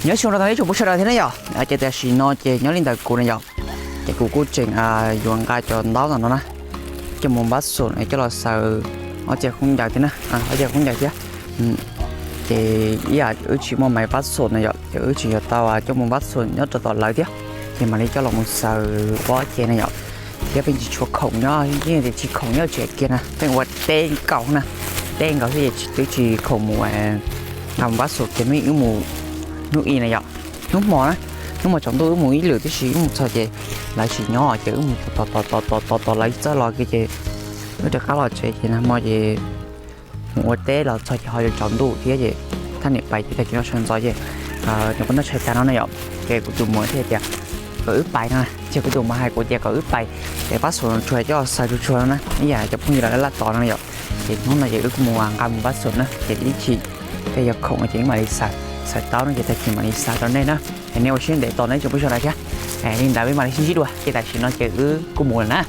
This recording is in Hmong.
Nyob zoo rau tau ib tsoom phooj ywg sawv daws thiab na yom. Ces tam sim no ces nyob li ntawm kuv na yom, ces kuv kuj tseem yuav nqa cov ntaub ntawm no na, coj mus npab xum coj los xaws ob ceg khaub ncaws thiab na, ob ceg khaub ncaws thiab. Ces ib yam wb tsis muaj maiv npab xum na yom, ces wb tseem yuav tau coj mus npab xum nyob rau tom lawv thiab, ces mam li coj los mus xaws ob ceg na yom. Thiab pheej tsis tshua khoom nyob, yeej tias tsis khoom nyob tsev kiag na, pheej ua teb nkaus na, teb nkaus xwb ces twb tsis khoom mus nqa mus npab xum kiag, hnub ib wb mus, hnub ib na yom, hnub hmo na, hnub hmo tsaus ntuj wb mus ib lwm tib si, wb mus txog ces lawv tsis nyob ces wb mus tos tos tos tos tos tos lawv txawj los kiag ces wb rov qab los tsev ces nag hmo ces mus ua teb los txog ces ho yuav tsaus ntuj thiab ces thaj niam pais ces tag kis no sawv ntxov ces nws kuj noj tshais tas no na yom, ces kuv tus muam thiaj tias kom wb pais no na, ces kuv tus muam hais kuv tias kom wb pais, ces npab xum tsuag coj xaws tsuag tsuag no na, ib yam cov phooj ywg lawv laj tos no yom. Ces hnub no ces wb kuj mus nqa mus npab xum na, ces ib chim thiaj yog khoom ces wb mam li xaws, xaws tau no ces tag kis mam li xa rau nej na. Es nej ua siab ntev tos nej tsoom phooj ywg sawv daws thiab. Li ntawd peb mam li sib ntsib dua, ces tam sim no ces wb kuj mus lawm na.